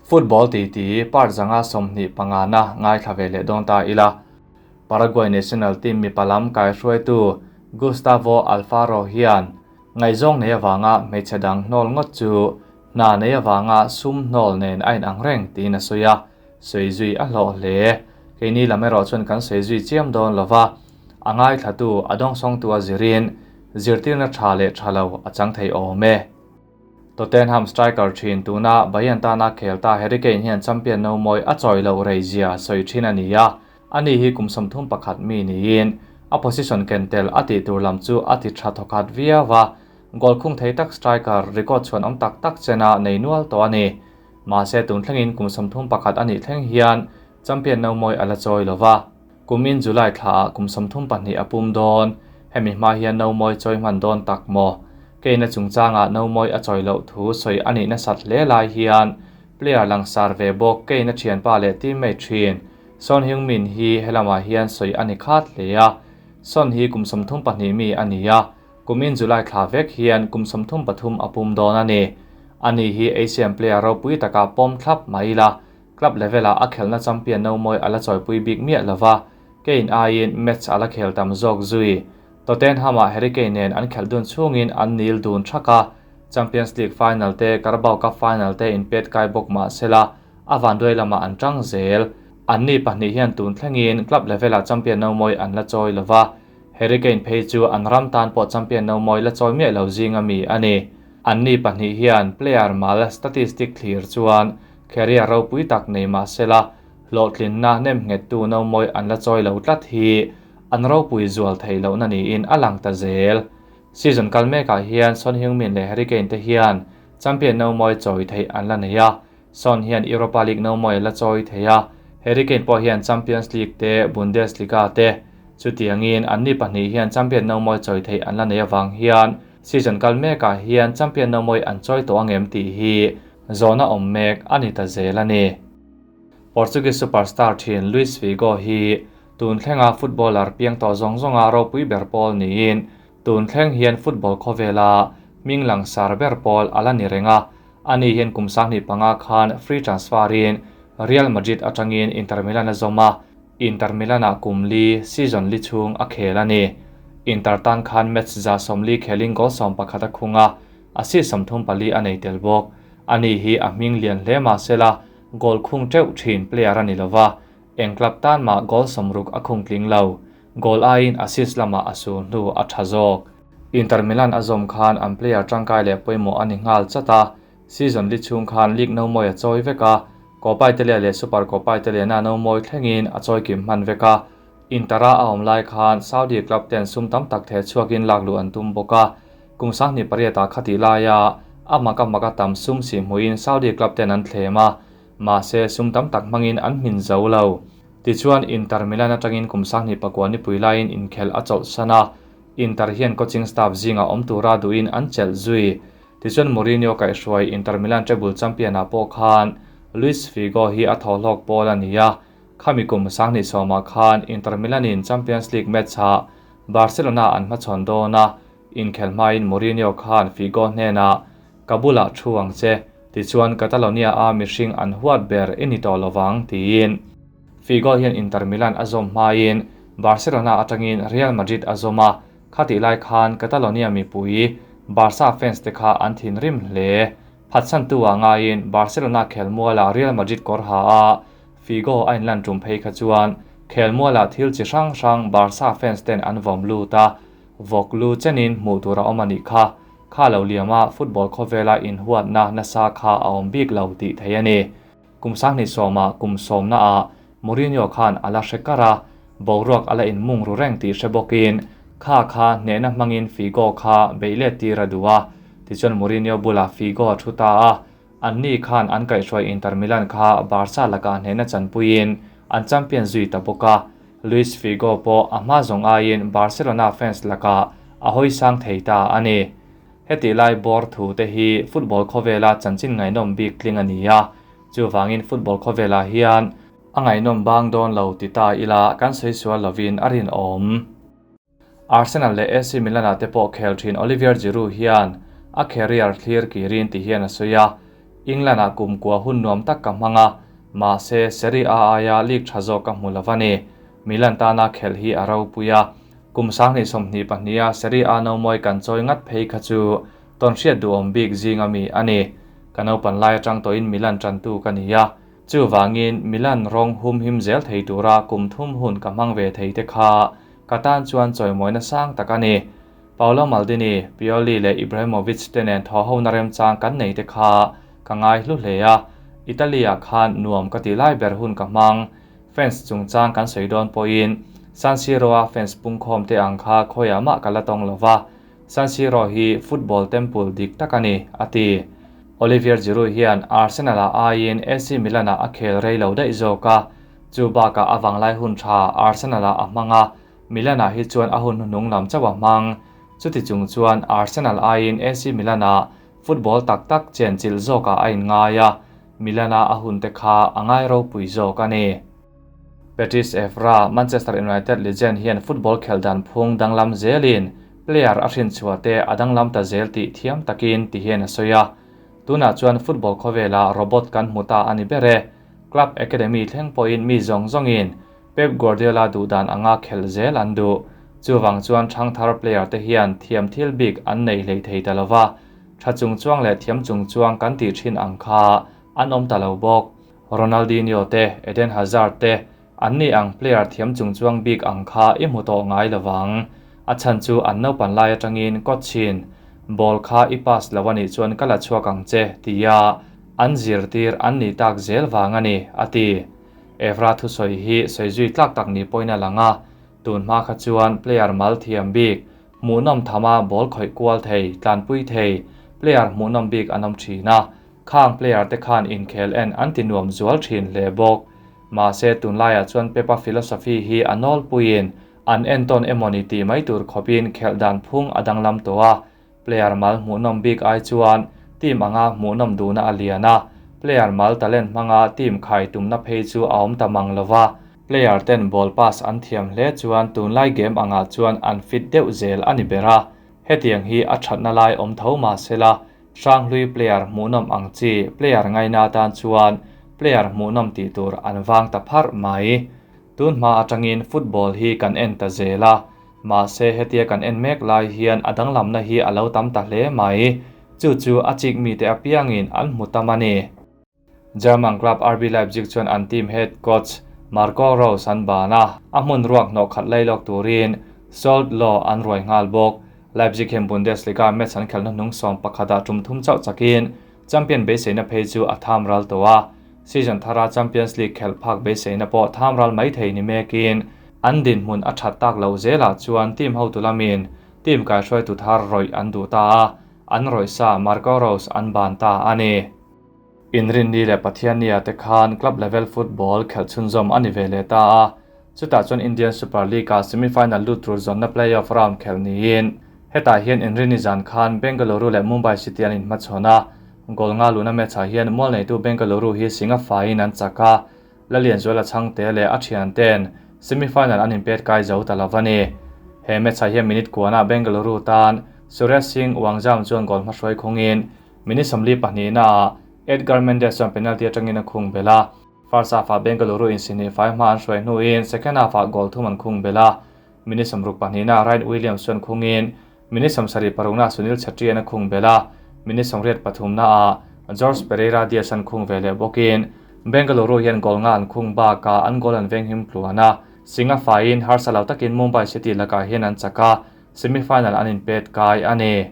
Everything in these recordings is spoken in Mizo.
Football titi part 125 na ngaithla ve leh dawn ta ila. Paraguay national team mipa lam kaihruaitu Gustavo Alfaro hian ngaihzawng nei avanga hmeichhe dang hnawl ngawt chu hna nei avanga sum hnawl nen a inang reng tiin a sawi a, sawi zui a hlawh hle. Keini lam erawh chuan kan sawi zui chiam dawn lova, a ngaithlatu a dawngsawngtu a zirin zirtirna tha leh tha lo a chang thei awm e. Tottenham striker thin tuna Bayern tana khel ta Harry Kane hian champion no mawi a chawi loh rei zia sawi thin a ni a, ani hi kum 31 mi niin a position ken tel a tih tur lam chu a ti tha thawkhat viau a, goal khung thei tak striker record chhuan awm tak tak chena nei nual tawh a ni. Mahse tun thlengin kum 31 a nih thleng hian champion no mawi a la chawi lova, kumin July thlaah kum 32 a pum dawn, hemi hma hian no mawi chawi hman dawn tak maw. Kane a chungchangah no mawi a chawi loh thu sawi a nih nasat hle lai hian player langsar ve bawk Kane a thianpa leh teammate thin Son Heung-min hi helamah hian sawi a ni khat hle a, Son hi kum 32 mi a ni a, kumin July thla vek hian kum 33 a pum dawn a ni. Ani hi Asian player ropui taka pawm thlap mai la, club level-ah a khelhna champion no mawi a la chawipui bik miah lova, Kane aiin match a la khel tam zawk zui. Tottenham-ah Harry Kane nen an khelh dun chhungin an nil dun thak a, Champions League final te, Carabao Cup final te inpet kai bawk mah sela, a vanduai lamah an tang zel. Anni pahnih hian tun thlengin club level-ah champion no mawi an la chawi lova, Harry Kane phei chu an ram tan pawh champion no mawi la chawi miah lo zinga mi a ni. Anni pahnih hian player mal statistic thlir chuan career ropui tak nei mah sela, hlawhtlinna nem nghettu no mawi an la chawi lo tlat hi an ropui zual thei lohna niin a lang ta zel. Season kal mekah hian Son Heung-min leh Harry Kane te hian champion no mawi chawi theih an la nei a, Son hian Europa League no mawi a la chawi thei a, Harry Kane pawh hian Champions League te, Bundesliga te, chutiangin anni pahnih hian champion no mawi chawi theih an la nei avang hian season kal mekah hian champion no mawi an chawi tawh angem tih hi zawhna awm mek a ni ta zel a ni. Portuguese superstar thin Luis Figo hi tun thlenga footballer piang tawh zawng zawnga ropui ber pawl niin tun thleng hian football khawvela hming langsar ber pawl a la ni reng a, ani hian kum 2005 khan free transfer in Real Madrid atangin Inter Milan a zawm a, Inter Milan-ah kum li season li chhung a khel a ni. Inter tan khan match 140 khelin goal 11 a khung a, assist 34 a nei tel bawk. Ani hi a hming lian hle mah sela goal khung teuh thin player a ni lova, eng club tan mah goal 60 a khung tling lo, goal aiin assist lamah a sul hnu a tha zawk. Inter Milan a zawm khan an player tangkai leh pawimawh a ni nghal chat a, season li chhung khan league no mawi a chawi vek a, Coppa Italia leh Super Coppa Italia na no mawi thlengin a chawi kim hman vek a. Inter-a a awm lai khan Saudi club ten sum tam tak the chhuakin lak luh an tum bawk a, kum 28 ah khati laia a maka maka tam sum si hmuin Saudi club ten an thlem a, mahse sum tam tak hmangin an hmin zo lo. Tichuan Inter Milan atangin kum 2009 ni pui laiin inkhel a chawlh san a, Inter hian coaching staff zinga awm tura duhin an chelh zui. Tichuan Mourinho kaihhruai Inter Milan treble champion ah pawh khan Luis Figo hi a thawhlawk pawl a ni a, khami kum 2010 khan Inter Milan in Champions League match ah Barcelona an hmachhawn dawn a, inkhel hmain Mourinho khan Figo hnenah Kabul-ah thu ang che, tichuan Catalonia a mihring an huat ber i ni tawh lovang tiin. Figo hian Inter Milan a zawm hmain Barcelona atangin Real Madrid a zawm a, khati lai khan Catalonia mipui Barca fans te kha an thin rim hle. Phatsantu ah ngaiin Barcelona khelmuala Real Madrid kawr ha a, Figo a inlan tum phei kha chuan khelmuala thil chi hrang hrang Barca fans ten an vawm lut a, vawk lu chenin hmuh tur a awm a nih kha. Kha lo liama football khawvela inhuatna nasa kha a awm bik lo tih thei a ni. Kum 2010 kum 10 na ah Mourinho khan a la hre kar a, boruak a la inmung ru reng tih hre bawkin kha kha hnehna hmangin Figo kha beihlet tir a duh a, tichuan Mourinho bulah Figo a thu ta a, anni khan an kaihhruai Inter Milan kha Barca lakah hnehna chanpuiin an champion zui ta bawk a, Luis Figo pawh a hma zawng aiin Barcelona fans lakah a hawi sang thei ta a ni. Heti lai bawr thu te hi football khawvela chanchin ngaihnawm bik tling a ni a, chuvangin football khawvelah hian a ngaihnawm bang dawn lo ti ta ila kan sawi sual lovin a rinawm. Arsenal leh AC Milan-ah te pawh khel thin Olivier Giroud hian a career thlir kirin ti hian a sawi a, England-ah kum kua hun nuam tak ka hmang a, mahse Serie A aia league tha zawk ka hmu lo a ni. Milan tana khelh hi a ropui a, kum 2022 a Serie A nomawi kan chawi ngat phei kha chu tawnhriat duhawm bik zinga mi a ni. Ka naupan lai atang tawhin Milan tantu ka ni a, chuvangin Milan rawng humhim zel thei tura kum thum hun ka hmang ve thei te kha ka tan chuan chawimawina sang tak a ni. Paolo Maldini, Pioli leh Ibrahimovic te nen thaw hona remchang kan nei te kha ka ngai hlu hle a, Italy-ah khan nuam ka ti lai ber hun ka hmang. Fans chungchang kan sawi dawn pawhin San Siro-a fans pungkhawm te ang kha khawiah mah ka la tawng lo va, San Siro hi football temple dik tak a ni, a ti. Olivier Giroud hian Arsenal-ah aiin AC Milan-ah a khel rei lo daih zawk a, chu bakah a vanglai hun tha Arsenal-ah a hmang a, Milan-ah hi chuan a hun hnuhnung lam chauh a hmang. Chuti chung chuan Arsenal aiin AC Milan-ah football tak tak chenchilh zawkah a inngai a, Milan-a a hunte kha a ngai ropui zawk a ni. Patrice Evra, Manchester United legend hian football khelh dan phung danglam zelin player a hrinchhuah te a danglam ta zel tih thiam takin ti hian a sawi a. Tunah chuan football khawvelah robot kan hmu ta a ni ber e. Club academy thleng pawhin mi zawng zawngin Pep Guardiola duhdan anga khelh zel an duh. Chuvang chuan thangthar player te hian thiam thil bik an nei hlei thei ta lova, tha chung chuang leh thiam chung chuang kan tih thin ang kha an awm ta lo bawk. Ronaldinho te, Eden Hazard te, an ni ang player thiam chung chuang bik ang kha i hmu tawh ngai lovang. A chhan chu an naupan lai atangin coach-in ball kha i pass lo a nih chuan ka la chhuak ang che tia an zirtir an nih tak zel vang a ni, a ti. Evra thusawi hi sawi zui tlak tak ni pawhin a lang a, tun hma kha chuan player mal thiam bik, hmuhnawm thama ball khawih kual thei, tlanpui thei, player hmuhnawm bik an awm thin a, khang player te khan inkhel en an ti nuam zual thin hle bawk. Mahse tunlaiah chuan Pepa philosophy hi a nawlpuiin an entawn emawni tih mai tur khawpin khelh dan phung a danglam tawh a, Player mal hmuhnawm bik ai chuan team anga hmuhnawm duhna a lian a, player mal talent hmanga team khai tumna phei chu a awm ta mang lova. Player ten ball pass an thiam hle chuan tunlai game angah chuan an fit deuh zel a ni ber a, hetiang hi a thatna lai awm tho mah sela, Hranghlui player hmuhnawm ang chi player ngaina atan chuan player hmuhnawm tih tur an vang ta pharh mai. Tun hma atangin football hi kan en ta zel a, Mahse hetia kan en mek lai hian a danglamna hi a lo tam ta hle mai. Chu chu a chik mite apiangin an hmu tam a ni. German club RB Leipzig chuan an team head coach Marco Rose an ban a, a hmun ruak hnawh khat lei lawk turin Sold Law an ruai nghal bawk. Leipzig hian Bundesliga match an khelhna hnung sawm pakhatah tum thum chauh chakin champion beiseina phei chu a tham ral tawh a. Season thara Champions League khelh phak beiseina pawh tham ral mai thei ni mekin an dinhmun a that tak loh zelah chuan team hotu lamin team kaihruaitu thar rawih an duh ta a, an rawih sa Marco Rose an ban ta a ni. Inrinni leh Pathiannia te khan club level football khelh chhunzawm a ni ve leh ta a, chutah chuan Indian Super League-ah semi-final lut tur zawnna play-off round khelh niin hetah hian Inrinni zan khan Bengaluru leh Mumbai City an inhmachhawn a, Goal nga luna match-ah hian mual neitu Bengaluru hi singa faiin an chak a, Lalianzuala chhangte leh a thiante'n semi-final an inpet kai zo ta lo a ni. He match-ah hian minute kuanah Bengaluru tan Suresh Singh Wangjam chuan goal hmahruai khungin minute 42-naah Edgar Mendes chuan penalty atangin a khung belh a. First half-ah Bengaluru in sihnih fai hma an hruai hnuin second half-ah goal thum an khung belh a. Minute 62-naah Ryan Williams chuan khungin Minute 76-naah Sunil Chhetri-a'n a khung belh a, minute 83-naah George Pereira Dias an khung ve leh bawkin Bengaluru hian goal nga an khung bakah an goal an venghim tluan a, Singh-a faiin harsa lo takin Mumbai City lakah hian an chak a, semi-final an inpet kai a ni.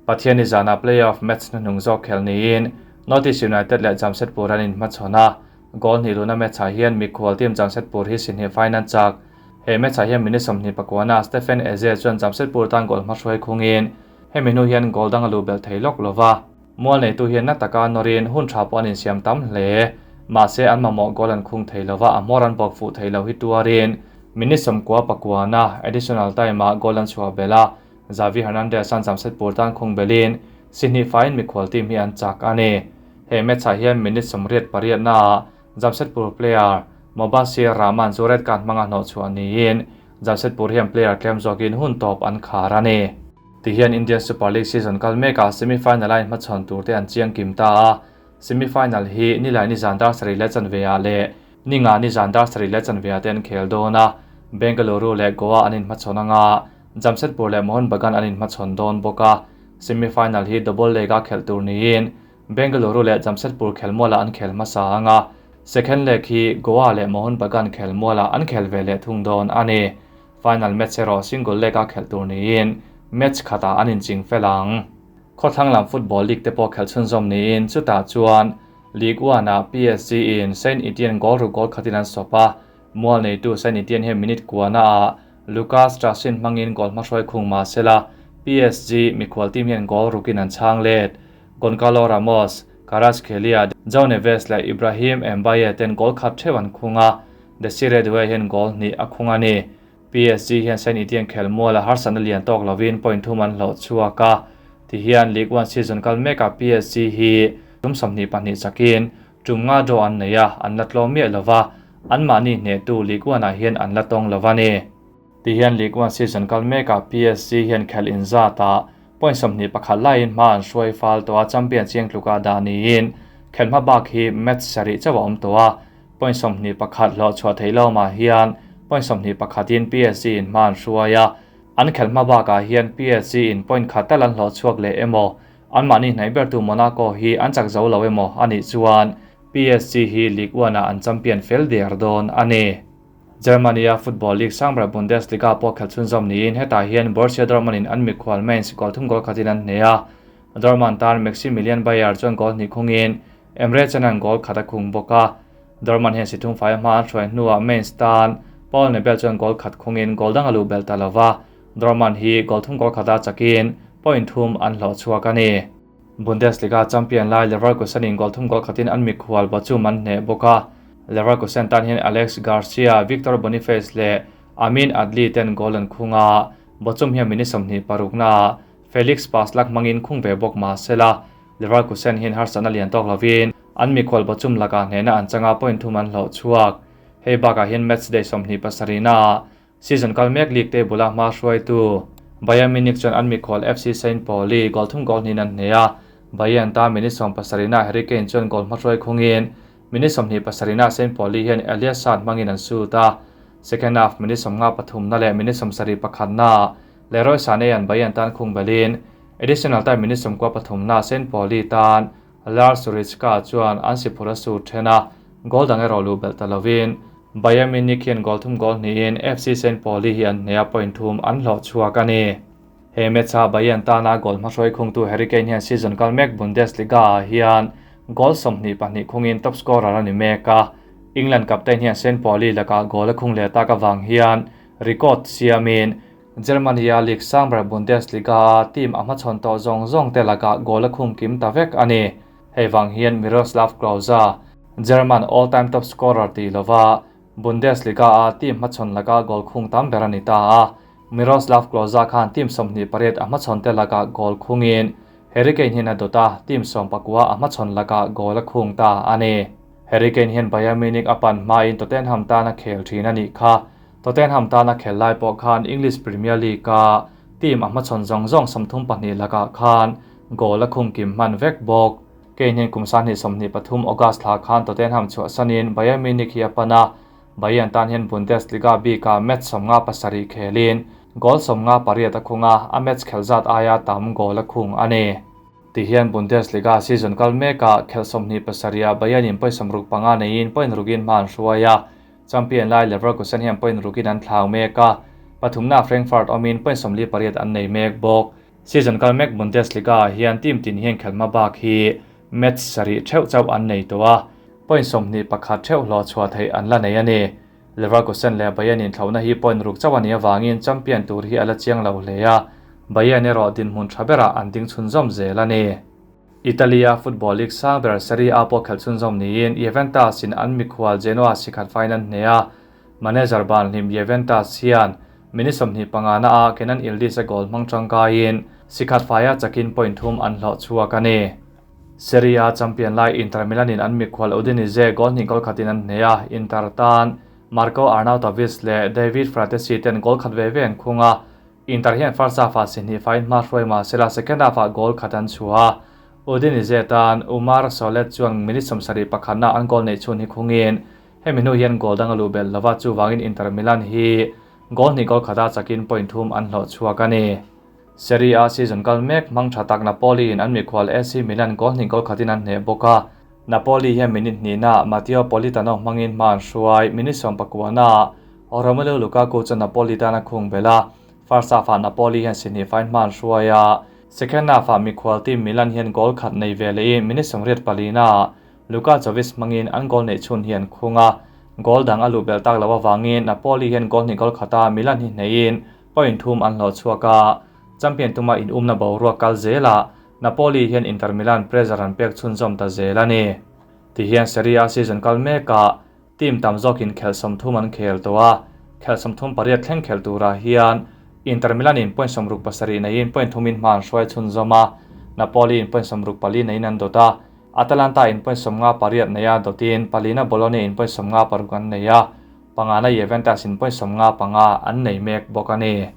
Pathianni zanah play-off match hnuhnung zawk khelh niin NorthEast United leh Jamshedpur an inhmachhawn a, goal hnih luhna match-ah hian mikhual team Jamshedpur hi si hnih faiin an chak. He match-ah hian minute 29-ah Stephen Eze chuan Jamshedpur tan goal hmahruai khungin hemi hnu hian goal dang a luh belh thei lawk lova. Mual neitu hian na taka nawrin hun tha pawh an insiam tam hle. Mahse an mamawh goal an khung thei lova, a hmawr an bawk fuh thei lo hi tuarin minute 99-a additional time-ah goal an chhuah belh a, Xavi Hernandez an Jamshedpur tan khung belhin si hnih faiin mikhual team hi an chak a ni. He match-ah hian minute 88-naah Jamshedpur player Mobashir Rahman chu red card hmanga hnawh chhuah niin Jamshedpur hian player tlem zawkin hun tawp an khar a ni. Tihian Indian Super League season kal mekah semi-final a inhmachhawn tur te an chiang kim ta a. Semi-final hi Nilaini zan dar sarih leh chanve ah leh Ningani zan dar sarih leh chanve ah te an khel dawn a, Bengaluru leh Goa an inhmachhawn anga Jamshedpur leh Mohun Bagan an inhmachhawn dawn bawk a. Semi-final hi double leg-a khelh tur niin Bengaluru leh Jamshedpur khelmualah an khel hmasa anga, second leg hi Goa leh Mohun Bagan khelmualah an khel ve leh thung dawn a ni. Final match erawh single leg-a khelh tur niin match khatah an inching fel ang. Khawthlang lam football league te pawh khelh chhunzawm niin chutah chuan League One-ah PSG in Saint Etienne goal ruk goal khatin an sawp a, mual neitu Saint Etienne hian minute kuana-ah Lucas Trasin hmangin goal hmahruai khung mah sela PSG mikhual team hian goal rukin an chhang let. Goncalo Ramos, Kvaratskhelia, João Neves leh Ibrahim Mbaye ten goal khat theuh an khung a, Desire Doue hian goal hnih a khung a ni. PSG hian Saint Etienne khelmuala harsatna lian tawk lovin point thum an hlawh chhuak a, tihian Ligue 1 season kal mekah PSG hi tum 22 chakin tum nga draw an nei a, an la tlawm miah lova, anmahni hnehtu Ligue 1 ah hian an la tawng lo a ni. Tihian Ligue 1 season kal mekah PSG hian khelh inzatah point 21 laiin hma an hruai fal tawh a, champion chiang tlukah dah niin khelh hma bak hi match sarih chauh a awm tawh a, Point 21 hlawh chhuah theih lawmah hian point 21 in PSG in hma an hruai a, an khelh hma bakah hian PSG in point khat tal an hlawh chhuak leh emaw, anmahni hnaih bertu Monaco hi an chak zo lo emaw a nih chuan PSG hi Ligue 1 ah an champion fel der dawn a ni. Germany-a football league sangber Bundesliga pawh khelh chhunzawm niin hetah hian Borussia Dortmund in an mikhual Mainz goal thum goal khatin an hneh a, Dortmund tan Maximilian Beier chuan goal hnih khungin Emre Can-a'n goal khat a khung bawk a, Dortmund hian si thum fai a hma an hruai hnuah Mainz tan Paul Nebel chuan goal khat khungin goal dang a luh belh ta lo va, Dortmund hi goal thum goal khata chakin point thum an hlawh chhuak a ni. Bundesliga champion lai Leverkusen-in goal thum goal khatin an mikhual Bochum an hneh bawk a, Leverkusen tan hian Alex Garcia, Victor Boniface leh Amin Adli ten goal an khung a, Bochum hian minute 26 naah Felix Passlack hmangin khung ve bawk mah sela, Leverkusen hian harsatna lian tawk lovin an mikhual Bochum lakah hnehna an changa point thum an hlawh chhuak. Hei bakah hian match day 27 naah season kal mek league table a hma hruaitu Bayern Munich chuan an mikhual FC Saint Pauli goal thum goal hnin an hneh a, Bayern tan minute 70 naah Harry Kane chuan goal hma hruai khungin minute 27 naah Saint Pauli hian Elias Saad hmangin an sut a, second half minute 53 na leh minute 71 naah Leroy Sané an Bayern tan khung belin additional time minute 93 naah Saint Pauli tan Lars Goretzka chuan an si phur a sur then a, goal dang erawh luh belh ta lovin Bayern Munich hian goal thum goal hnihin FC Saint Pauli hi an hneh a point thum an hlawh chhuak a ni. He match-a Bayern tana goal hmahruai khungtu Harry Kane hian season kal mek Bundesliga-ah hian goal 22 khungin top scorer a ni mek a, England captain hian Saint Pauli lakah goal a khung leh tak avang hian record siamin Germany-a league sangber Bundesliga-a team a hmachhawn tawh zawng zawng te lakah goal a khung kim ta vek a ni. Hei vang hian Miroslav Klose, German all-time top scorer tih lova Bundesliga-a team hmachhawn lakah goal khung tam ber a ni ta a. Miroslav Klose khan team 28 a hmachhawn te lakah goal khungin Harry Kane hian a dawt a, team 19 a hmachhawn lakah goal a khung ta a ni. Harry Kane hian Bayern Munich a pan hmain Tottenham tan a khel thin a nih kha. Tottenham tan a khel lai pawh khan English Premier League-a team a hmachhawn zawng zawng 32 lakah khan goal a khung kim hman vek bawk. Kane hian kum 2023 August thla khan Tottenham chhuahsanin Bayern Munich hi a pan a, Bayern tan hian Bundesliga bika match 57 khelin goal 58 a khung a, a match khel zat aia tam goal a khung a ni. Tihian Bundesliga season kal mekah khel 27 Bayern in point 65 neiin point rukin hma an hruai a, champion lai Leverkusen hian point rukin an thlau mek a, pathumna Frankfurt awmin point 48 an nei mek bawk. Season kal mek Bundesliga hian team tin hian khelhma bak hi match sarih theuh chauh an nei tawh a, point 21 theuh hlawh chhuah theih an la nei a ni. Leverkusen leh Bayern in thlauhna hi point ruk chauh a nih avangin champion tur hi a la chiang lo hle a, Bayern erawh dinhmun tha berah an ding chhunzawm zel a ni. Italy-a football league sangber Serie A pawh khelh chhunzawm niin Juventus in an mikhual Genoa sikhat faiin an hneh a, manager ban hlim Juventus hian minute 25 na-ah Kenan Yildiz a goal hmang tangkaiin sikhat faia chakin point thum an hlawh chhuak a ni. Serie A champion lai Inter Milan in an mikhual Udinese goal hnih goal khatin an hneh a, Inter tan Marko Arnautovic leh David Frattesi ten goal khat ve ve an khung a, Inter hian first half-ah si hnih faiin hma hruai mah sela second half-ah goal khat an chhuah a, Udinese tan Oumar Solet chuan minute 71 na an goal neih chhun hi khungin hemi hnu hian goal dang a luh belh lova, chuvangin Inter Milan hi goal hnih goal khata chakin point thum an hlawh chhuak a ni. Serie A season kal mek hmang tha tak Napoli in an mikhual AC Milan goal hnih goal khatin an hneh bawk a. Napoli hian minute hnihna Matteo Politano hmangin hma an hruai. Minute 19 ah Romelu Lukaku chuan Napoli tan a khung belh a. First half ah Napoli hian si hnih fain hma an hruai a. Second half ah mikhual team Milan hian goal khat nei ve lehin minute 84 ah Luka Jovic hmangin an goal neih chhun hi an khung a. Goal dang a luh belh tak loh avangin Napoli hian goal hnih goal khata Milan hi hneihin point thum an hlawh chhuak a. Champion tuma inumna boruak kal zelah Napoli hian Inter Milan pressure an pek chhunzawm ta zel a ni. Tihian Serie A season kal mekah team tam zawkin khelh 30 an khel tawh a, khelh 38 thleng khel turah hian Inter Milan in point 67 neiin point thumin hma an hruai chhunzawm a, Napoli in point 64 neiin an dawt a, Atalanta in point 58 neia dawtin palina Bologna in point 56 an nei a, pangana Juventus in point 55 an nei mek bawk a ni.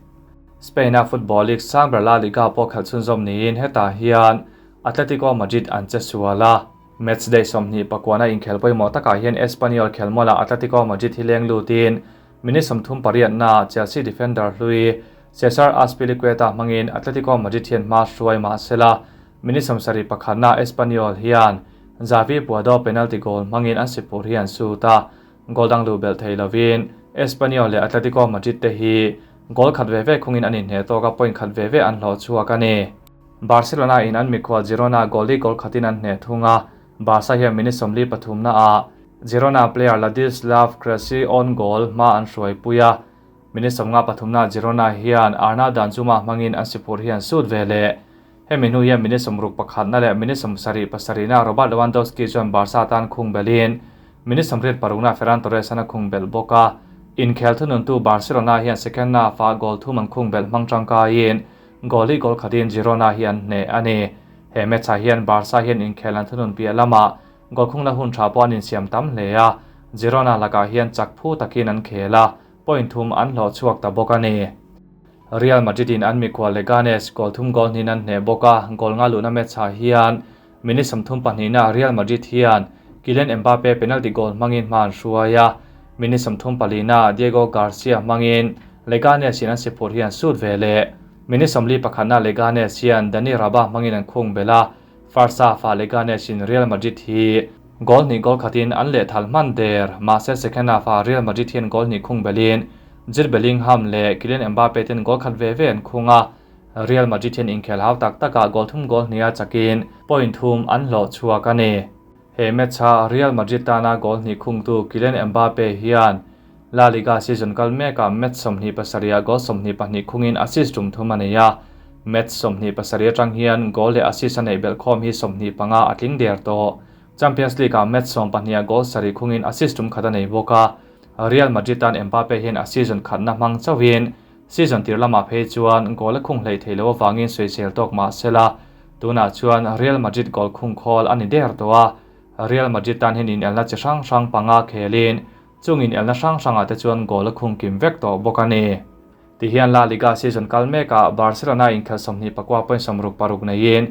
Spain a Football League sang ber La Liga pawh khelh chhunzawm niin hetah hian Atletico Madrid an che sual a. Match day 29 a inkhel pawimawh takah hian Espanyol khelmualah Atletico Madrid hi leng lutin minute 38 na Chelsea defender hlui Cesar Azpilicueta hmangin Atletico Madrid hian hma hruai mahsela minute 71 na Espanyol hian Xavi Puado penalty goal hmangin an sipur hi an sut a, goal dang luh belh thei lovin Espanyol leh Atletico Madrid te hi goal khat ve ve khungin an inhneh tawk a, point khat ve ve an hlawh chhuak a ni. Barcelona in an mikhual Girona goal li goal khatin an hneh thung a, Barca hian minute 43 na ah Girona player Ladislav Krejci own goal hma an hruai pui a, minute 53 na Girona hian Arnaud Danjuma hmangin an sipur hi an sut ve leh. Hemi hnu hian minute 61 na leh minute 77 na Robert Lewandowski chuan Barca tan khung belhin minute 86 na Ferran Torres an a khung belh bawk a, inkhel thununtu Barcelona hian second half ah goal thum an khung belh hmang tangkaiin goal hi goal khatin Girona hi an hneh a ni. He match ah hian Barca hian inkhel an thunun piah lamah goal khungna hun tha pawh an insiam tam hle a, Girona lakah hian chak phu takin an khel a, point thum an hlawh chhuak ta bawk a ni. Real Madrid in an mikhual Leganes goal thum goal hnin an hneh bawk a, goal nga luhna match ah hian minute 32 na Real Madrid hian Kylian Mbappe penalty goal hmangin hma an hruai a, minute 34 na Diego Garcia hmangin Leganes in an siphur hi an sut ve leh. Minute 41 na Leganes hian Dani Raba hmangin an khung belh a, first half ah Leganes in Real Madrid hi goal hnih goal khatin an leh thal hman der, mahse second half ah Real Madrid hian goal hnih khung belhin Jude Bellingham leh Kylian Mbappe ten goal khat ve ve an khung a, Real Madrid hian inkhel hau tak takah goal thum goal hniha chakin point thum an hlawh chhuak a ni. He match ah Real Madrid tana goal hnih khungtu Kylian Mbappe hian La Liga season kal mekah match 27 ah goal 22 khungin assist tum thum a nei a, match 27 atang hian goal leh assist a neih belh khawm hi 25 a tling der tawh. Champions League ah match 12 ah goal 7 khungin assist tum khat a nei bawk a, Real Madrid tan Mbappe hian a season khatna hmang chauhin season tir lamah phei chuan goal a khung hlei thei lo avangin sawisel tawk mahsela tunah chuan Real Madrid goal khung khawl a ni der tawh a, Real Madrid tan hian inelna chi hrang hrang panga khelin chung inelna hrang hrangah te chuan goal a khung kim vek tawh bawk a ni. Tihian La Liga season kal mekah Barcelona inkhel 29.66 neiin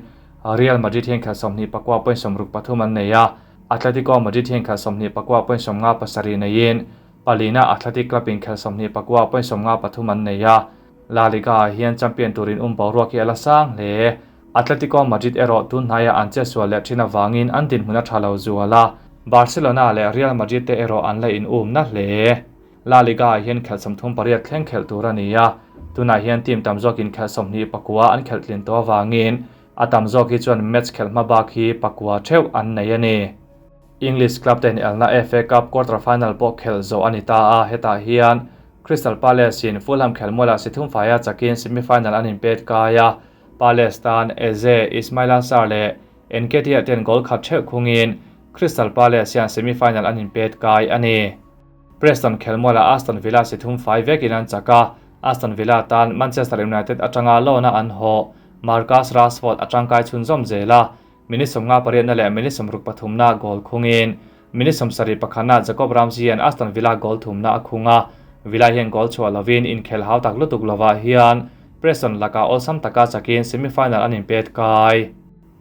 Real Madrid hian khel 29.63 an nei a, Atletico Madrid hian khel 29.57 neiin palina Athletic Club in khel 29.53 an nei a. La Liga ah hian champion turin boruak hi a la sang hle. Atletico Madrid erawh tun hnaiah an che sual leh thin awangin an dinhmun a tha lo zual a, Barcelona leh Real Madrid te erawh an la in umna hle. La Liga ah hian khel 38 thleng khelh tur a ni a, tunah hian team tam zawkin khel 29 an khelh tlin tawh awangin a tam zawk hi chuan match khelh hma bak hi pakua theuh an nei a ni. English club ten elna FA Cup quarter final pawh khelh zawh a ni ta a, hetah hian Crystal Palace in Fulham khelmualah si thum faia chakin semi-final an inpet kai a, Palace tan Eze, Ismaila Sarr leh Nketiah ten goal khat theuh khungin Crystal Palace hian semi-final an inpet kai a ni. Preston khelmualah Aston Villa si thum fai vekin an chak a, Aston Villa tan Manchester United atanga loan-a an haw Marcus Rashford atangkai chhunzawm zel a, minute 58 na leh minute 63 na goal khungin minute 71 na Jacob Ramsey hian Aston Villa goal thumna a khung a, Villa hian goal chhuah lovin inkhel hau tak lutuk lovah hian Preston lakah awlsam taka chakin semi-final an inpet kai.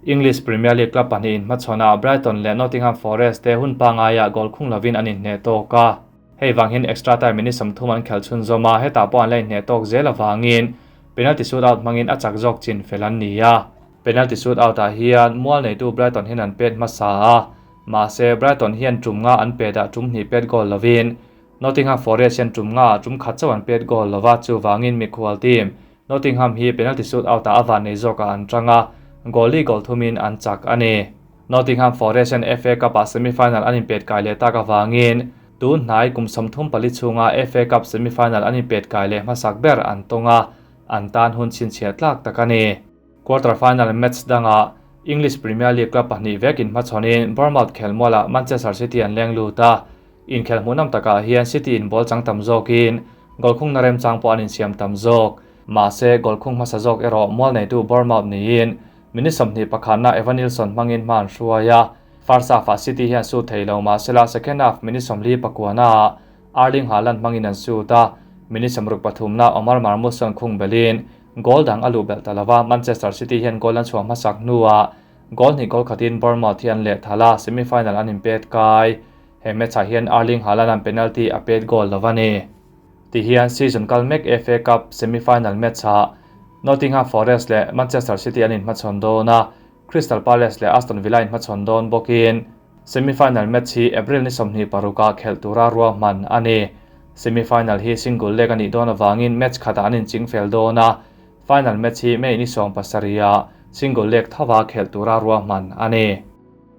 English Premier League club pahnihin hmachhawnah Brighton leh Nottingham Forest te hun pangaiah goal khung lovin an inhneh tawk a. Hei vang hian extra time minute 30 an khelh chhunzawm a, hetah pawh an la inhneh tawk zel avangin penalty shootout hmangin a chak zawk chin fel an ni a. Penalty shootout ah hian mual neitu Brighton hian an pet hmasa a, mahse Brighton hian tum nga an pet ah tum hnih pet goal lovin Nottingham Forest hian tum nga ah tum khat chauh an pet goal lova, chuvangin mikhual team Nottingham hi penalty shootout ah a van nei zawkah an tang a, goal li goal thumin an chak a ni. Nottingham Forest hian FA Cup ah semi-final an inpet kai leh tak avangin tun hnai kum 34 chhunga FA Cup semi-final an inpet kai leh hmasak ber an tawng a, an tan hun chhinchhiah tlak tak a ni. Quarter final match dangah English Premier League club pahnih vekin hmachhawnin Bournemouth khelmualah Manchester City an leng lut a, Inkhel hmuhnawm takah hian City in ball chang tam zawkin goal khungna remchang pawh an insiam tam zawk. Mahse, goal khung hmasa zawk erawh mual neitu Bournemouth niin minute 21na Evanilson hmangin hma an hruai a. First half-ah City hian shoot thei lo mahsela second half minute 49ah Erling Haaland hmangin an shoot a, minute 63na Omar Marmoush chuan khung belhin goal dang a luh belh ta lova. Manchester City hian goal an chhuah hmasak hnuah goal hnih goal khatin Bournemouth hi an lehthal a, semi-final an inpet kai. He match ah hian Erling Haaland an penalty a pet goal lo a ni. Ti hian season kal mek FA Cup semi-final match ah Nottingham Forest leh Manchester City an inhmachhawn dawn a, Crystal Palace leh Aston Villa inhmachhawn dawn bawkin semi-final match hi April ni 26 ah khelh tura ruahman a ni. Semi-final hi single leg a nih dawn avangin match khatah an inching fel dawn a, final match hi May ni 17 ah single leg thova khelh tura ruahman a ni.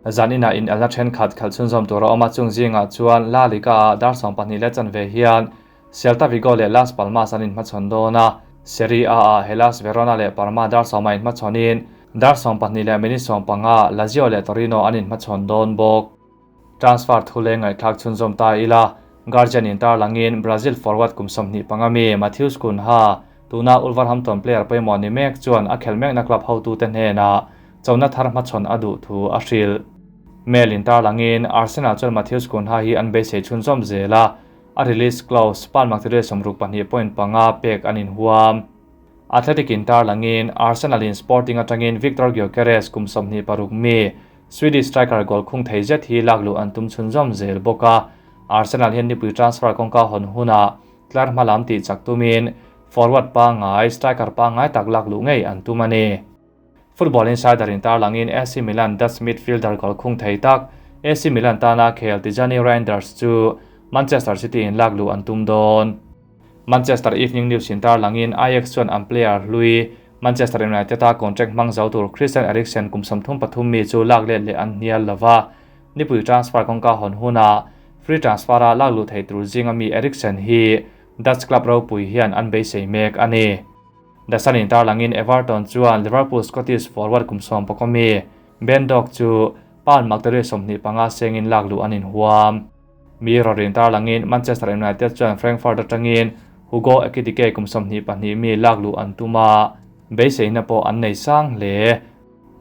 Zan inah inelna thenkhat khalh chhunzawm tur a awm a, chung zingah chuan La Liga-ah dar 12 leh chanve hian Celta Vigo leh Las Palmas an inhmachhawn dawn a, Serie A-ah Hellas Verona leh Parma dar 10 a inhmachhawnin dar 12 leh minute 15 Lazio leh Torino an inhmachhawn dawn bawk. Transfer thu leng ngaihthlak chhunzawm ta ila, Guardian in tarlangin Brazil forward kum 25 mi Matheus Cunha, tuna Wolverhampton player pawimawh ni mek chuan a khel mekna club hotute hnenah chona thar hmachhawn a duh thu a hrilh. Mail in tarlangin Arsenal chuan Matheus Cunha hi an beisei chhunzawm zel a, a release clause pound maktaduai 62.5 pek an inhuam. Athletic in tarlangin Arsenal in Sporting atangin Victor Gyokeres kum 26 mi Swedish striker goal khung thei zet hi lakluh an tum chhunzawm zel bawk a, Arsenal hian nipui transfer kawngka hawn hunah tlar hma lam tih chak tumin forward pangngai, striker pangngai tak lakluh ngei an tum a ni. Football Insider in tarlangin AC Milan Dutch midfielder goal khung thei tak AC Milan tana khel Tijjani Reijnders chu Manchester City in lakluh an tum dawn. Manchester Evening News in tarlangin Ajax chuan an player hlui Manchester United a contract hmang zo tur Christian Eriksen kum 33 mi chu lak let leh an hnial lova, nipui transfer kawngka hawn hunah free transfer a lakluh thei tur zinga mi Eriksen hi Dutch club ropui hian an beisei mek a ni. The Sun in tarlangin Everton chuan Liverpool Scottish forward kum 11 mi Ben Doak chu pound maktaduai 25 sengin lakluh an inhuam. Mirror in tarlangin Manchester United chuan Frankfurt atangin Hugo Ekitike kum 22 mi lakluh an tum a, beiseina pawh an nei sang hle.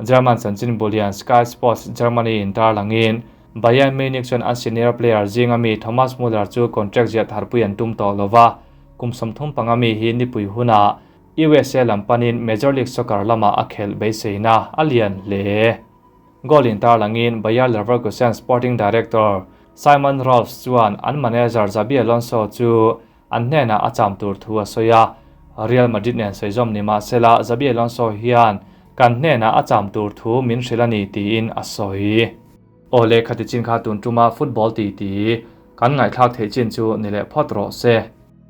German chanchin bulian Sky Sports Germany in tarlangin Bayern Munich chuan an senior player zinga mi Thomas Muller chu contract ziah tharpui an tum tawh lova, kum 35 mi hi nipui hunah USA lampanin Major League Soccer lama a khelh beiseina a lian hle. Goal in tarlangin Bayer Leverkusen sporting director Simon Rolfes chuan an manager Xabi Alonso chu an hnenah a cham tur thu a sawi a, Real Madrid nen sawi zawm ni mahsela Xabi Alonso hian kan hnenah a cham tur thu min hrilh a ni tiin a sawi. Awle khati chin kha tun tuma football ti ti kan ngaihthlak theih chin chu ni leh phawt rawh se.